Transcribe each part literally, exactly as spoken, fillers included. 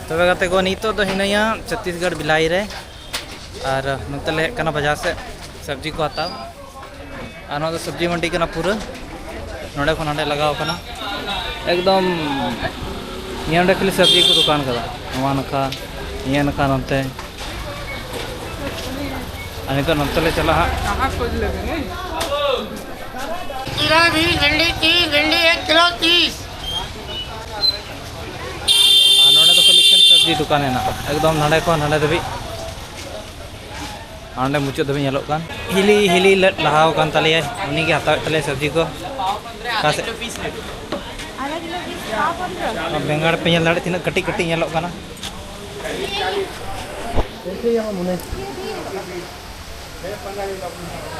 ᱛᱚᱵᱮ ᱜᱟᱛᱮ ᱠᱚ, ᱱᱤᱛᱚᱜ ᱫᱚ ᱦᱤᱱᱟᱹᱧᱟ ᱪᱷᱚᱛᱛᱤᱥᱜᱚᱲ ᱵᱷᱤᱞᱟᱭ ᱨᱮ, ᱟᱨ ᱱᱚᱛᱮ ᱞᱮ ᱦᱮᱡ ᱠᱟᱱᱟ ᱵᱟᱡᱟᱨ ᱥᱮᱫ ᱥᱚᱵᱽᱡᱤ ᱠᱚ ᱦᱟᱛᱟᱣ᱾ ᱟᱨ ᱱᱚᱣᱟ ᱫᱚ ᱥᱚᱵᱽᱡᱤ ᱢᱟᱱᱰᱤ ᱠᱟᱱᱟ ᱯᱩᱨᱟᱹ, ᱱᱚᱸᱰᱮ ᱠᱷᱚᱱ ᱦᱟᱸᱰᱮ ᱞᱟᱜᱟᱣ ᱠᱟᱱᱟ ᱮᱠᱫᱚᱢ᱾ ᱱᱤᱭᱟᱹ ᱱᱚᱸᱰᱮ ᱠᱷᱟᱹᱞᱤ ᱥᱚᱵᱽᱡᱤ ᱠᱚ ᱫᱚᱠᱟᱱ ᱠᱟᱫᱟ, ᱱᱚᱣᱟ ᱱᱟᱠᱷᱟ, ᱱᱤᱭᱟᱹ ᱱᱟᱠᱷᱟ, ᱱᱚᱱᱛᱮ᱾ ᱟᱨ ᱱᱤᱛᱚᱜ ᱱᱚᱱᱛᱮ ᱞᱮ ᱪᱟᱞᱟᱜᱼᱟ ᱦᱟᱸᱜ᱾ खीरा बीस, भिंडी तीस, भिंडी एक किलो तीस। ᱟᱨ ᱱᱚᱸᱰᱮ ᱫᱚ ᱠᱷᱟᱹᱞᱤ ᱮᱠᱮᱱ ᱥᱚᱵᱽᱡᱤ ᱫᱚᱠᱟᱱ ᱦᱮᱱᱟᱜᱼᱟ, ᱮᱠᱫᱚᱢ ᱱᱚᱸᱰᱮ ᱠᱷᱚᱱ ᱦᱟᱸᱰᱮ ᱫᱷᱟᱹᱵᱤᱡ᱾ ᱟᱨ ᱚᱸᱰᱮ ᱢᱩᱪᱟᱹᱫ ᱫᱷᱟᱹᱵᱤᱡ ᱧᱮᱞᱚᱜ ᱠᱟᱱ ᱦᱤᱞᱤ, ᱦᱤᱞᱤ ᱞᱟᱦᱟᱣ ᱠᱟᱱ ᱛᱟᱞᱮᱭᱟᱭ, ᱩᱱᱤ ᱜᱮ ᱦᱟᱛᱟᱣᱮᱫ ᱛᱟᱞᱮᱭᱟ ᱥᱚᱵᱽᱡᱤ ᱠᱚ᱾ ᱚᱠᱟ ᱥᱮᱫ? ᱟᱫᱷᱟ ᱠᱤᱞᱳ ᱵᱤᱥ ᱴᱟᱠᱟ ᱯᱚᱱᱨᱚ᱾ ᱟᱨ ᱵᱮᱸᱜᱟᱲ ᱯᱮ ᱧᱮᱞ ᱫᱟᱲᱮᱭᱟᱜ, ᱛᱤᱱᱟᱹᱜ ᱠᱟᱹᱴᱤᱡ ᱠᱟᱹᱴᱤᱡ ᱧᱮᱞᱚᱜ ᱠᱟᱱᱟ᱾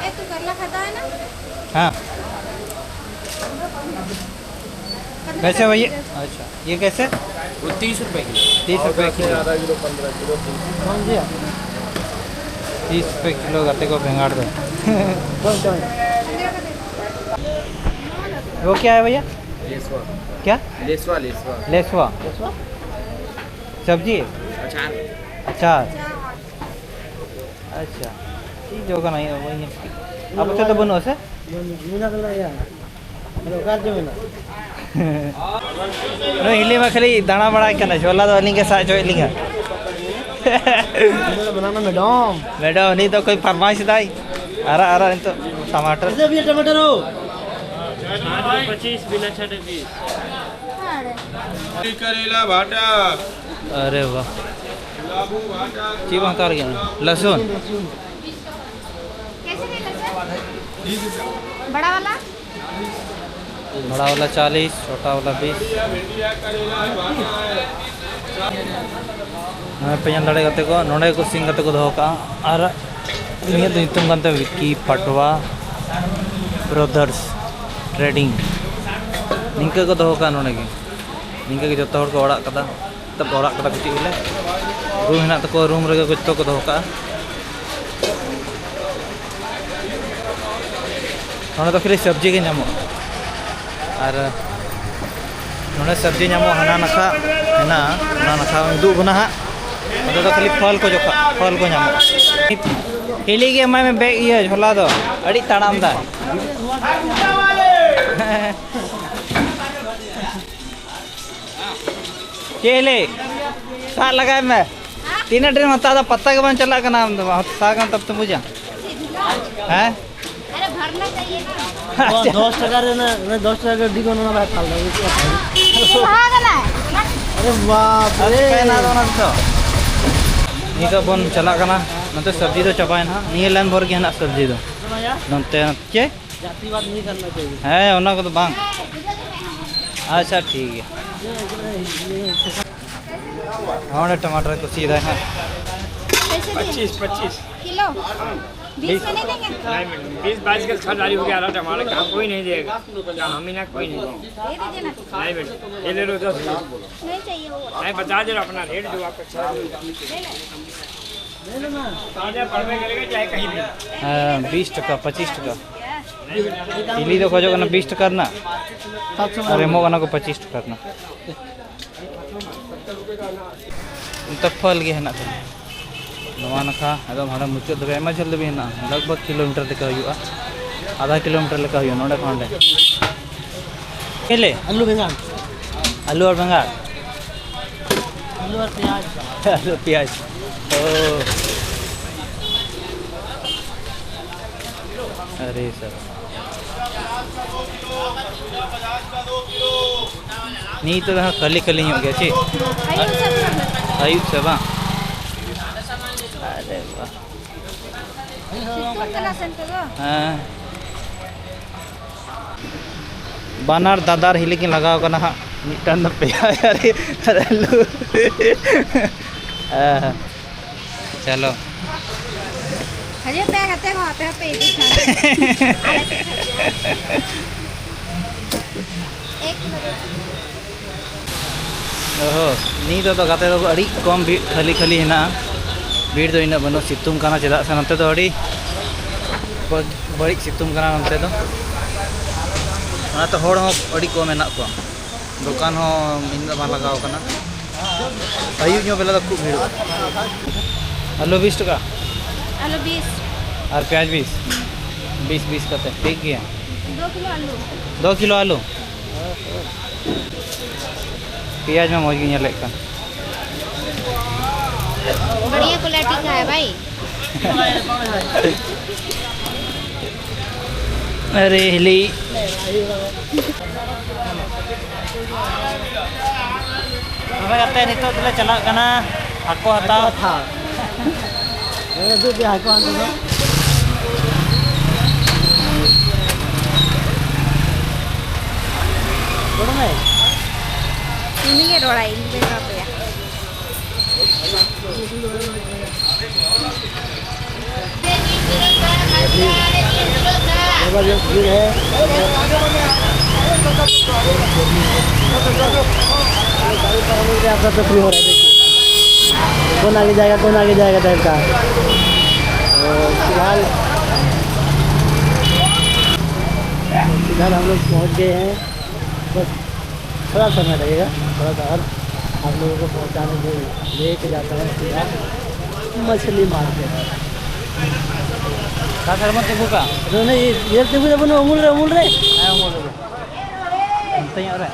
ए, तू करला खाता है ना? हाँ। कैसे भैया? अच्छा, ये कैसे? वो तीस रुपए किलो। तीस रुपए किलो। आधा किलो, पन्द्रह किलो, तीस। समझिए? तीस रुपए किलो ᱜᱟᱛᱮ ᱠᱚ ᱵᱮᱸᱜᱟᱲ ᱫᱚ। वो क्या है भैया? लेसवा। क्या? लेसवा, लेसवा। लेसवा। सब्जी? अचार। अचार। ᱟᱪᱪᱷᱟ, ᱪᱮᱫ ᱡᱚ ᱠᱟᱱᱟ? ᱤᱧ ᱵᱟᱹᱧ ᱧᱮᱞ ᱴᱷᱤᱠ᱾ ᱟᱯᱮ ᱥᱮᱫ ᱫᱚ ᱵᱟᱹᱱᱩᱜᱼᱟ ᱥᱮ? ᱢᱮᱱᱟᱜ ᱫᱚ ᱢᱮᱱᱟᱜ ᱜᱮᱭᱟ᱾ ᱟᱫᱚ ᱚᱠᱟ ᱨᱮᱪᱚ ᱢᱮᱱᱟᱜ? ᱱᱩᱭ ᱦᱤᱞᱤ ᱢᱟ ᱠᱷᱟᱹᱞᱤ ᱫᱟᱬᱟ ᱵᱟᱲᱟᱭ ᱠᱟᱱᱟ, ᱡᱷᱚᱞᱟ ᱫᱚ ᱟᱹᱞᱤᱧ ᱜᱮ ᱥᱟᱵ ᱦᱚᱪᱚᱭᱮᱫ ᱞᱤᱧᱟ᱾ ᱚᱸᱰᱮ ᱫᱚ ᱢᱮᱱᱟᱜ ᱢᱮ ᱢᱮᱰᱚᱢ᱾ ᱢᱮᱰᱚᱢ, ᱩᱱᱤ ᱫᱚ ᱠᱚᱭ ᱯᱷᱟᱨᱢᱟᱭᱤᱥ ᱫᱟᱭ᱾ ᱟᱨᱟᱜ, ᱟᱨᱟᱜ ᱱᱤᱛᱚᱜ ᱴᱟᱢᱟᱴᱟᱨ᱾ कैसे भैया टमाटर हो? पाँच पच्चीस बिना छठे बीस। करेला भाटा। अरे वाह। ᱪᱮᱫ ᱵᱟᱝ ᱦᱟᱛᱟᱣ ᱞᱟᱹᱜᱤᱫ? ᱞᱟᱹᱥᱩᱱ? कैसे है लहसुन? बड़ा वाला? बड़ा वाला चालीस, छोटा वाला बीस। ᱱᱚᱜᱼᱚᱭ ᱯᱮ ᱧᱮᱞ ᱫᱟᱲᱮᱭᱟᱜ ᱠᱟᱛᱮ ᱠᱚ, ᱱᱚᱰᱮ ᱠᱚ ᱥᱤᱝ ᱠᱟᱛᱮ ᱠᱚ ᱫᱚᱦᱚ ᱠᱟᱜᱼᱟ᱾ ᱟᱨ ᱱᱤᱭᱟᱹ ᱫᱚ ᱧᱩᱛᱩᱢ ᱠᱟᱱ ᱛᱟᱭᱟ ᱵᱤᱠᱤ ᱯᱟᱴᱣᱟ ᱵᱨᱟᱫᱟᱨᱥ ᱴᱨᱮᱰᱤᱝ᱾ ᱱᱤᱝᱠᱟᱹ ᱠᱚ ᱫᱚᱦᱚ ᱠᱟᱜᱼᱟ ᱱᱚᱰᱮ ᱜᱮ, ᱱᱤᱝᱠᱟᱹ ᱜᱮ ᱡᱚᱛᱚ ᱦᱚᱲ ᱠᱚ ᱚᱲᱟᱜ ᱠᱟᱫᱟ᱾ ᱛᱟᱯᱚᱨ ᱚᱲᱟᱜ ᱠᱟᱫᱟ ᱠᱚ ᱪᱮᱫ ᱵᱚᱞᱮ, ᱨᱩᱢ ᱦᱮᱱᱟᱜ ᱛᱟᱠᱚᱣᱟ, ᱨᱩᱢ ᱨᱮᱜᱮ ᱡᱚᱛᱚ ᱠᱚ ᱫᱚᱦᱚ ᱠᱟᱜᱼᱟ᱾ ᱱᱚᱰᱮ ᱫᱚ ᱠᱷᱟᱹᱞᱤ ᱥᱚᱵᱽᱡᱤ ᱜᱮ ᱧᱟᱢᱚᱜᱼᱟ᱾ ᱟᱨ ᱱᱚᱰᱮ ᱥᱚᱵᱽᱡᱤ ᱧᱟᱢᱚᱜᱼᱟ ᱦᱟᱱᱟ ᱱᱟᱠᱷᱟ, ᱢᱮᱱᱟᱜᱼᱟ, ᱚᱱᱟ ᱱᱟᱠᱷᱟ ᱩᱫᱩᱜ ᱵᱚᱱᱟ ᱦᱟᱸᱜ᱾ ᱚᱸᱰᱮ ᱫᱚ ᱠᱷᱟᱹᱞᱤ ᱯᱷᱚᱞ ᱠᱚ ᱡᱚᱠᱷᱟ, ᱯᱷᱚᱞ ᱠᱚ ᱧᱟᱢᱚᱜᱼᱟ᱾ ᱦᱤᱞᱤ ᱜᱮ ᱮᱢᱟᱭ ᱢᱮ ᱵᱮᱜᱽ, ᱤᱭᱟᱹ, ᱡᱷᱚᱞᱟ ᱫᱚ᱾ ᱟᱹᱰᱤ ᱛᱟᱲᱟᱢ ᱫᱟᱭ᱾ ᱪᱮᱫ ᱦᱤᱞᱤ? ᱥᱟᱵ ᱞᱟᱜᱟᱭ ᱢᱮ᱾ ᱛᱤᱱᱟᱹᱜ ᱰᱷᱮᱨ ᱮᱢ ᱦᱟᱛᱟᱣ ᱫᱟ, ᱯᱟᱛᱟ ᱜᱮ ᱵᱟᱝ ᱪᱟᱞᱟᱜ ᱠᱟᱱᱟ ᱟᱢ ᱫᱚ᱾ ᱦᱟᱛᱟᱣ ᱠᱟᱱᱟ ᱛᱚᱵ ᱛᱚᱢ ᱵᱩᱡᱟ᱾ ᱦᱮᱸ? ᱟᱪᱪᱷᱟ᱾ ᱫᱚᱥ ᱴᱟᱠᱟ ᱨᱮ ᱚᱱᱟ, ᱚᱱᱟ ᱫᱚᱥ ᱴᱟᱠᱟ ᱜᱟᱹᱰᱤ ᱠᱚ ᱚᱱᱟ ᱵᱟᱭ ᱯᱷᱟᱞ ᱫᱟ᱾ ᱟᱨᱮ ᱵᱟᱯ ᱨᱮ᱾ ᱱᱤᱛᱚᱜ ᱵᱚᱱ ᱪᱟᱞᱟᱜ ᱠᱟᱱᱟ᱾ ᱱᱚᱛᱮ ᱥᱚᱵᱽᱡᱤ ᱫᱚ ᱪᱟᱵᱟᱭᱮᱱᱟ᱾ ᱱᱤᱭᱟᱹ ᱞᱟᱭᱤᱱ ᱵᱷᱳᱨ ᱜᱮ ᱦᱮᱱᱟᱜ ᱥᱚᱵᱽᱡᱤ ᱫᱚ᱾ ᱱᱚᱛᱮ ᱪᱮᱫ? ᱡᱟᱛᱤᱵᱟᱫ ᱱᱤᱭᱮ ᱠᱟᱨᱱᱟ ᱪᱟᱦᱤᱭᱮ᱾ ᱦᱮᱸ, ᱚᱱᱟ ᱠᱚᱫᱚ ᱵᱟᱝ᱾ ᱟᱪᱪᱷᱟ, ᱴᱷᱤᱠ ᱜᱮᱭᱟ᱾ ᱱᱚᱰᱮ ᱴᱟᱢᱟᱴᱟᱨ ᱠᱚ ᱥᱤᱫᱟᱭ ᱦᱟᱸᱜ᱾ कैसे दिए? पच्चीस, पच्चीस। किलो? बीस में नहीं देंगे? नहीं मैडम, बीस बाईस का खरीदारी हो गया, आधा टमाटर का कोई नहीं देगा। क्या हम ही ना, कोई नहीं देगा। दे दीजिए ना। नहीं मैडम, ये ले लो दस किलो। नहीं चाहिए वो। नहीं, बता दे रहा अपना रेट जो आपको अच्छा लगे। ले लो। ताज़ा परवे करेगा चाहे कहीं भी। ᱦᱮᱸ, ᱵᱤᱥ ᱴᱟᱠᱟ, ᱯᱚᱸᱪᱤᱥ ᱴᱟᱠᱟ᱾ ᱦᱤᱞᱤ ᱫᱚ ᱠᱷᱚᱡᱚᱜ ᱠᱟᱱᱟ ᱵᱤᱥ ᱴᱟᱠᱟ ᱨᱮᱱᱟᱜ, ᱟᱨ ᱮᱢᱚᱜ ᱠᱟᱱᱟ ᱠᱚ ᱯᱚᱸᱪᱤᱥ ᱴᱟᱠᱟ ᱨᱮᱱᱟᱜ᱾ ᱱᱚᱛᱮ ᱯᱷᱚᱞ ᱜᱮ ᱦᱮᱱᱟᱜ ᱛᱟᱞᱮᱭᱟ᱾ ᱱᱚᱣᱟ ᱱᱟᱠᱷᱟ ᱮᱠᱫᱚᱢ ᱦᱟᱸᱰᱮ ᱢᱩᱪᱟᱹᱫ ᱫᱷᱟᱹᱵᱤᱡ ᱟᱭᱢᱟ ᱡᱷᱟᱹᱞ ᱫᱷᱟᱹᱵᱤᱡ ᱦᱮᱱᱟᱜᱼᱟ, ᱞᱟᱜᱽ ᱵᱷᱟᱜᱽ ᱠᱤᱞᱳᱢᱤᱴᱟᱨ ᱞᱮᱠᱟ ᱦᱩᱭᱩᱜᱼᱟ, ᱟᱫᱷᱟ ᱠᱤᱞᱳᱢᱤᱴᱟᱨ ᱞᱮᱠᱟ ᱦᱩᱭᱩᱜᱼᱟ ᱱᱚᱸᱰᱮ ᱠᱷᱚᱱ ᱦᱟᱸᱰᱮ᱾ ᱪᱮᱞᱮ? ᱟᱹᱞᱩ ᱵᱮᱸᱜᱟᱲ᱾ ᱟᱹᱞᱩ ᱟᱨ ᱵᱮᱸᱜᱟᱲ? ᱟᱹᱞᱩ ᱟᱨ ᱯᱮᱸᱭᱟᱡᱽ᱾ ᱟᱹᱞᱩ ᱯᱮᱸᱭᱟᱡᱽ᱾ ᱳ᱾ ᱟᱨᱮ ᱥᱟᱨ᱾ ᱱᱤᱛ ᱫᱚ ᱦᱟᱸᱜ ᱠᱷᱟᱹᱞᱤ ᱠᱷᱟᱹᱞᱤ ᱧᱚᱜ ᱜᱮᱭᱟ ᱪᱮ? ᱟᱹᱭᱩᱵ ᱥᱮᱫ ᱫᱚ᱾ ᱟᱹᱭᱩᱵ ᱥᱮᱫ ᱵᱟᱝ? ᱟᱨᱮ ᱵᱟᱦ᱾ ᱥᱤᱛᱩᱝ ᱠᱟᱱᱟ ᱥᱮ ᱱᱤᱛᱚᱜ ᱫᱚ? ᱦᱮᱸ᱾ ᱵᱟᱱᱟᱨ ᱫᱟᱫᱟᱨ ᱦᱤᱞᱤ ᱠᱤᱱ ᱞᱟᱜᱟᱣ ᱠᱟᱱᱟ ᱦᱟᱸᱜ᱾ ᱢᱤᱫᱴᱟᱝ ᱫᱚ ᱯᱮᱭᱟ ᱦᱟᱡᱟᱨ ᱟᱨ ᱟᱹᱞᱩ᱾ ᱦᱮᱸ, ᱦᱮᱸ᱾ ᱪᱚᱞᱚ᱾ ᱦᱟᱡᱩᱜ ᱯᱮ ᱜᱟᱛᱮ ᱠᱚ, ᱟᱯᱮ ᱦᱚᱸᱯᱮ ᱤᱫᱤ ᱠᱷᱟᱱ᱾ ᱮᱠ ᱠᱤᱞᱳ ᱫᱮ᱾ ᱚᱦᱚ, ᱱᱤᱛ ᱫᱚ ᱜᱟᱛᱮ ᱫᱚ ᱟᱹᱰᱤ ᱠᱚᱢ ᱵᱷᱤᱲ, ᱠᱷᱟᱹᱞᱤ ᱠᱷᱟᱹᱞᱤ ᱦᱮᱱᱟᱜᱼᱟ᱾ ᱵᱷᱤᱲ ᱫᱚ ᱤᱱᱟᱹᱜ ᱵᱟᱹᱱᱩᱜᱼᱟ, ᱥᱤᱛᱩᱝ ᱠᱟᱱᱟ ᱪᱮᱫᱟᱜ ᱥᱮ ᱱᱚᱛᱮ ᱫᱚ ᱟᱹᱰᱤ ᱵᱟᱹ-, ᱵᱟᱹᱲᱤᱡ ᱥᱤᱛᱩᱝ ᱠᱟᱱᱟ ᱱᱚᱛᱮ ᱫᱚ᱾ ᱚᱱᱟᱛᱮ ᱦᱚᱲ ᱦᱚᱸ ᱟᱹᱰᱤ ᱠᱚᱢ ᱦᱮᱱᱟᱜ ᱠᱚᱣᱟ᱾ ᱫᱚᱠᱟᱱ ᱦᱚᱸ ᱤᱱᱟᱹᱜ ᱵᱟᱝ ᱞᱟᱜᱟᱣ ᱠᱟᱱᱟ᱾ ᱟᱹᱭᱩᱵ ᱧᱚᱜ ᱵᱮᱞᱟ ᱫᱚ ᱠᱷᱩᱵ ᱵᱷᱤᱲᱚᱜᱼᱟ᱾ ᱟᱹᱞᱩ ᱵᱤᱥ ᱴᱟᱠᱟ᱾ ᱟᱹᱞᱩ ᱵᱤᱥ᱾ ᱟᱨ ᱯᱮᱸᱭᱟᱡᱽ ᱵᱤᱥ᱾ ᱵᱤᱥ ᱵᱤᱥ ᱠᱟᱛᱮ, ᱴᱷᱤᱠ ᱜᱮᱭᱟ᱾ ᱫᱩ ᱠᱤᱞᱳ ᱟᱹᱞᱩ᱾ ᱫᱩ ᱠᱤᱞᱳ ᱟᱹᱞᱩ᱾ ᱯᱮᱸᱭᱟᱡᱽ ᱢᱟ ᱢᱚᱡᱽ ᱜᱮ ᱧᱮᱞᱮᱫ ᱠᱟᱱ᱾ बढ़िया क्वालिटी का है भाई। ᱟᱨᱮ ᱦᱤᱞᱤ᱾ ᱛᱚᱵᱮ ᱠᱟᱛᱮ ᱱᱤᱛᱚᱜ ᱫᱚᱞᱮ ᱪᱟᱞᱟᱜ ᱠᱟᱱᱟ ᱦᱟᱹᱠᱩ ᱦᱟᱛᱟᱣ᱾ ᱦᱟᱹᱠᱩ ᱦᱟᱛᱟᱣ᱾ ᱦᱮᱸ, ᱩᱫᱩᱜ ᱯᱮ ᱦᱟᱹᱠᱩ ᱦᱟᱛᱟᱣ ᱫᱚ᱾ ᱨᱚᱲ ᱢᱮ᱾ ᱩᱱᱤᱜᱮ ᱨᱚᱲᱟᱭ, ᱤᱧ ᱫᱚ ᱵᱟᱹᱧ ᱨᱚᱲ ᱟᱯᱮᱭᱟ᱾ जबरदस्त भीड़ है। आपका तो फ्री हो रहा है, देखिए। कौन आगे जाएगा, कौन आगे जाएगा टाइप का। तो फिलहाल, फिलहाल हम लोग पहुँच गए हैं। बस थोड़ा समय लगेगा, थोड़ा सा और आप लोगों को पहुँचाने के लिए लेके जाता हूँ सीधा मछली मार्केट। ᱚᱠᱟ ᱥᱮᱫ ᱨᱮᱵᱚᱱ ᱛᱤᱸᱜᱩ ᱠᱟᱜᱼᱟ? ᱟᱫᱚ ᱚᱱᱮ ᱤᱭᱟᱹ ᱛᱤᱸᱜᱩ ᱭᱟᱵᱚᱱ ᱩᱢᱩᱞ ᱨᱮ, ᱩᱢᱩᱞ ᱨᱮ᱾ ᱦᱮᱸ, ᱩᱢᱩᱞ ᱨᱮᱜᱮ᱾ ᱚᱱᱛᱮ ᱧᱚᱜ ᱨᱮ᱾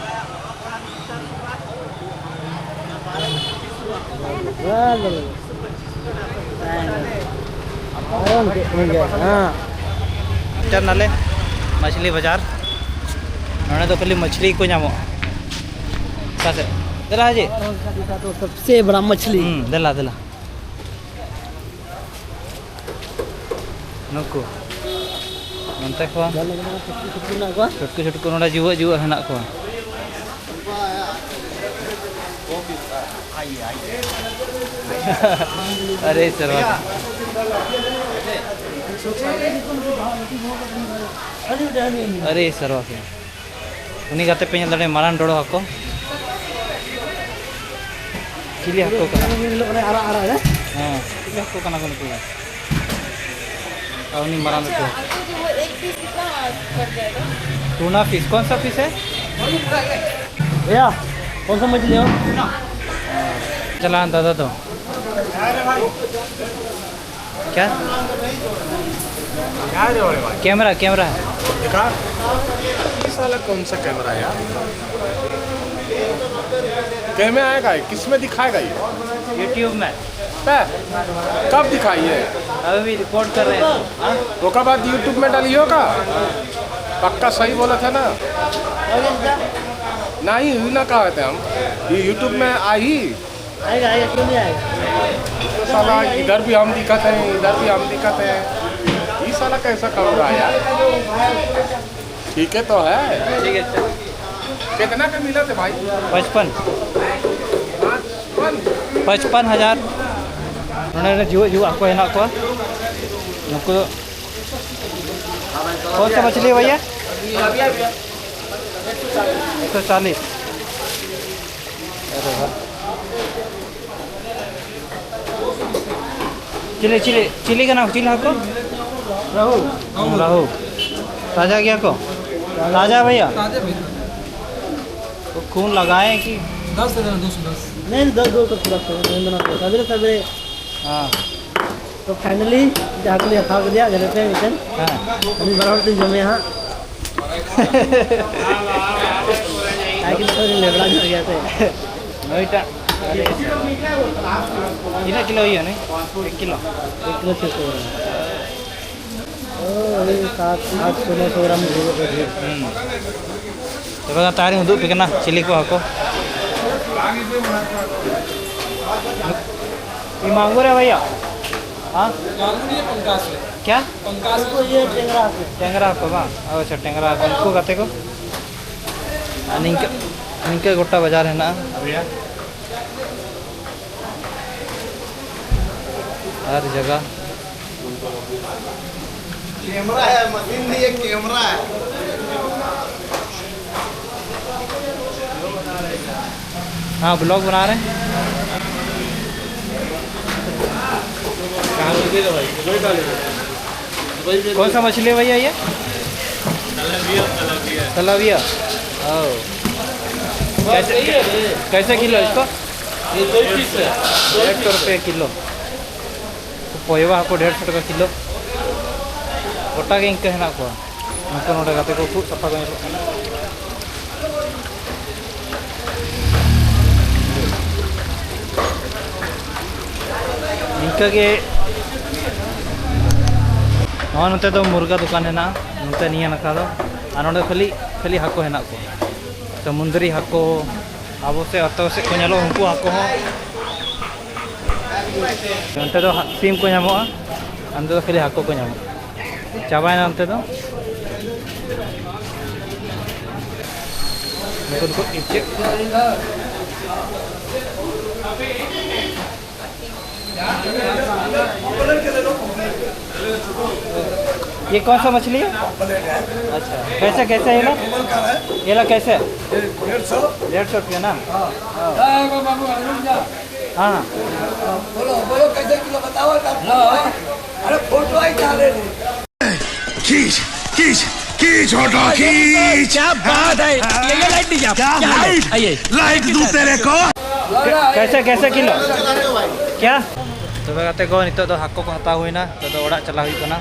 ᱦᱮᱸ᱾ ᱪᱟᱞ ᱱᱟᱞᱮ ᱢᱟᱪᱷᱞᱤ ᱵᱟᱡᱟᱨ᱾ ᱱᱚᱰᱮ ᱫᱚ ᱠᱷᱟᱹᱞᱤ ᱢᱟᱪᱷᱞᱤ ᱠᱚ ᱧᱟᱢᱚᱜᱼᱟ᱾ ᱚᱠᱟ ᱥᱮᱫ? ᱫᱮᱞᱟ ᱦᱟᱡᱤ᱾ सबसे बड़ा मछली। ᱦᱩᱸ, ᱫᱮᱞᱟ, ᱫᱮᱞᱟ᱾ ᱱᱩᱠᱩ ᱱᱚᱱᱛᱮ ᱠᱚ ᱪᱷᱩᱴᱠᱩ ᱪᱷᱩᱴᱠᱩ ᱱᱚᱰᱮ ᱡᱩᱣᱟᱹᱜ ᱡᱩᱣᱟᱹᱜ ᱦᱮᱱᱟᱜ ᱠᱚᱣᱟ᱾ ᱟᱨᱮ ᱥᱮᱨᱣᱟ ᱠᱚ᱾ ᱟᱨᱮ ᱥᱮᱨᱣᱟ ᱠᱚ᱾ ᱩᱱᱤ ᱜᱟᱛᱮ ᱯᱮ ᱧᱮᱞ ᱫᱟᱲᱮᱭᱟᱜᱼᱟ, ᱢᱟᱨᱟᱝ ᱰᱚᱲᱚ ᱦᱟᱹᱠᱩ᱾ ᱪᱤᱞᱤ ᱦᱟᱹᱠᱩ ᱠᱟᱱᱟ? ᱧᱮᱞᱚᱜ ᱠᱟᱱᱟ ᱟᱨᱟᱜ ᱟᱨᱟᱜ, ᱦᱮᱸ? ᱦᱮᱸ, ᱪᱤᱞᱤ ᱦᱟᱹᱠᱩ ᱠᱟᱱᱟ ᱠᱚ ᱱᱩᱠᱩ ᱫᱚ? ᱟᱨ ᱩᱱᱤ ᱢᱟᱨᱟᱝ ᱞᱟᱹᱴᱩ ᱦᱟᱹᱠᱩ᱾ टूना फिश, कौन सा फिश है? भैया, कौन सा मछली हो? हाँ, चला दादा तो क्या? क्या रे बड़े भाई? कैमरा कैमरा है। देखा, ये साला कौन सा कैमरा है यार? कैमरा आएगा ये, किस में दिखाएगा ये? यूट्यूब में। पै, कब दिखाइए? अभी भी रिकॉर्ड कर रहे हैं। ओकर बाद यूट्यूब में डालियो का? पक्का सही बोला था ना? नहीं, यही ना कहा थे हम। ये यूट्यूब में आई। आएगा, आएगा, क्यों नहीं आएगा? तो साला इधर भी हम दिखत हैं, इधर भी हम दिखत हैं। ये साला कैसा काम रहा यार? ठीक है तो है। ठीक है, अच्छा। कितना का मिला थे भाई? पचपन। पाँच, पाँच। पचपन हजार। ᱱᱚᱰᱮ ᱡᱩᱣᱟᱹ ᱡᱩᱣᱟᱹ ᱦᱟᱹᱠᱩ ᱦᱮᱱᱟᱜ ᱠᱚᱣᱟ᱾ ᱱᱩᱠᱩ ᱫᱚ ᱠᱚᱱ ᱥᱟ ᱢᱟᱪᱷᱞᱤ ᱦᱮ ᱵᱷᱟᱭᱭᱟ? ᱮᱠᱥᱚ ᱪᱟᱞᱤᱥ᱾ ᱟᱨᱮ ᱵᱟᱦ᱾ ᱪᱤᱞᱤ ᱪᱤᱞᱤ ᱪᱤᱞᱤ ᱠᱟᱱᱟ ᱠᱚ? ᱪᱤᱞᱤ ᱦᱟᱹᱠᱩ? ᱨᱟᱦᱩ᱾ ᱨᱟᱦᱩ᱾ ᱛᱟᱡᱟ ᱜᱮᱭᱟ ᱠᱚ? ᱛᱟᱡᱟ ᱵᱷᱟᱭᱭᱟ? ताजे भैया। तो खून लगाए कि? दस दे देना, दो सौ दस। नहीं, दस दो तो पूरा कर देना, सवेरे सवेरे। हाँ। तो फाइनली जहाँ के लिए था, दिया घर पे मिशन। हाँ। अभी बराबर दिन जमे यहाँ। साइकिल थोड़ी लेबड़ा हो गया थे। ᱱᱩᱭᱴᱟᱜ ᱛᱤᱱᱟᱹᱜ ᱠᱤᱞᱳ ᱦᱩᱭᱩᱜᱼᱟ ᱱᱩᱭ? ᱮᱠ ᱠᱤᱞᱳ᱾ एक किलो छः सौ ग्राम। ओ, वही सात आठ सौ नौ सौ ग्राम हो गया। ᱦᱩᱸ᱾ ᱛᱚᱵᱮ ᱫᱚ ᱛᱟᱦᱮᱸ ᱨᱤᱧ ᱩᱫᱩᱜ ᱟᱯᱮ ᱠᱟᱱᱟ ᱪᱤᱞᱤ ᱠᱚ ᱦᱟᱹᱠᱩ᱾ ये मांगुर है भैया? हाँ। मांगुर ये पंकास है। क्या? पंकास तो ये टेंगरा है। ᱴᱮᱝᱨᱟ ᱦᱟᱹᱠᱩ ᱵᱟᱝ? ᱟᱪᱪᱷᱟ, ᱴᱮᱝᱨᱟ ᱦᱟᱹᱠᱩ ᱩᱱᱠᱩ ᱜᱟᱛᱮ ᱠᱚ᱾ ᱟᱨ ᱱᱤᱝᱠᱟᱹ ᱱᱤᱝᱠᱟᱹ ᱜᱚᱴᱟ ᱵᱟᱡᱟᱨ ᱦᱮᱱᱟᱜᱼᱟ᱾ हर जगह। कैमरा है, मशीन नहीं है, कैमरा है। हाँ, ब्लॉग बना रहे हैं। कौन सा मछली है भैया ये? तलाबिया। ओ। कैसे, कैसे किलो इसको? ᱰᱮᱲᱥᱚ ᱨᱩᱯᱤᱭᱟ ᱠᱤᱞᱳ᱾ ᱯᱚᱭᱣᱟ ᱦᱟᱹᱠᱩ ᱰᱮᱲᱥᱚ ᱴᱟᱠᱟ ᱠᱤᱞᱳ᱾ ᱜᱚᱴᱟ ᱜᱮ ᱤᱱᱠᱟᱹ ᱦᱮᱱᱟᱜ ᱠᱚᱣᱟ᱾ ᱱᱩᱠᱩ ᱱᱚᱰᱮ ᱜᱟᱛᱮ ᱠᱚ ᱠᱷᱩᱵ ᱥᱟᱯᱷᱟ ᱠᱚ ᱧᱮᱞᱚᱜ ᱠᱟᱱᱟ᱾ ᱱᱤᱝᱠᱟᱹ ᱜᱮ ᱱᱚᱜᱼᱚᱭ ᱱᱚᱛᱮ ᱫᱚ ᱢᱩᱨᱜᱟ ᱫᱚᱠᱟᱱ ᱦᱮᱱᱟᱜᱼᱟ, ᱱᱚᱛᱮ ᱱᱤᱭᱟᱹ ᱱᱟᱠᱷᱟ ᱫᱚ᱾ ᱟᱨ ᱱᱚᱰᱮ ᱠᱷᱟᱹᱞᱤ, ᱠᱷᱟᱹᱞᱤ ᱦᱟᱹᱠᱩ ᱦᱮᱱᱟᱜ ᱠᱚᱣᱟ᱾ ᱥᱚᱢᱩᱱᱫᱨᱤ ᱦᱟᱹᱠᱩ, ᱟᱵᱚ ᱥᱮᱫ ᱟᱛᱳ ᱥᱮᱫ ᱠᱚ ᱧᱮᱞᱚᱜ ᱩᱱᱠᱩ ᱦᱟᱹᱠᱩ ᱦᱚᱸ᱾ ᱱᱚᱱᱛᱮ ᱫᱚ ᱦᱟ-, ᱥᱤᱢ ᱠᱚ ᱧᱟᱢᱚᱜᱼᱟ, ᱚᱱᱛᱮ ᱫᱚ ᱠᱷᱟᱹᱞᱤ ᱦᱟᱹᱠᱩ ᱠᱚ ᱧᱟᱢᱚᱜᱼᱟ᱾ ᱪᱟᱵᱟᱭᱮᱱᱟ ᱚᱱᱛᱮ ᱫᱚ᱾ ᱱᱩᱠᱩ ᱫᱚᱠᱚ ᱤᱪᱟᱹᱜ᱾ ये कौन सा मछली है? अच्छा, कैसे, कैसे है ना? ये ला कैसे? डेढ़ सौ। डेढ़ सौ रुपया ना? हाँ। हाँ। बोलो, बोलो, कैसे किलो बताओ ना? अरे, फोटो आई डाले नहीं। खींच, खींच, खींच, फोटो खींच। क्या बात है? ये, ये लाइट दीजिए आप। क्या क्या लाइट? लाइट? आइए। लाइट दूं तेरे को? कैसे, कैसे किलो? क्या? ᱛᱚᱵᱮ ᱜᱟᱛᱮ ᱠᱚ, ᱱᱤᱛᱚᱜ ᱫᱚ ᱦᱟᱹᱠᱩ ᱠᱚ ᱦᱟᱛᱟᱣ ᱦᱩᱭᱱᱟ᱾ ᱱᱤᱛᱚᱜ ᱫᱚ ᱚᱲᱟᱜ ᱪᱟᱞᱟᱣ ᱦᱩᱭᱩᱜ ᱠᱟᱱᱟ᱾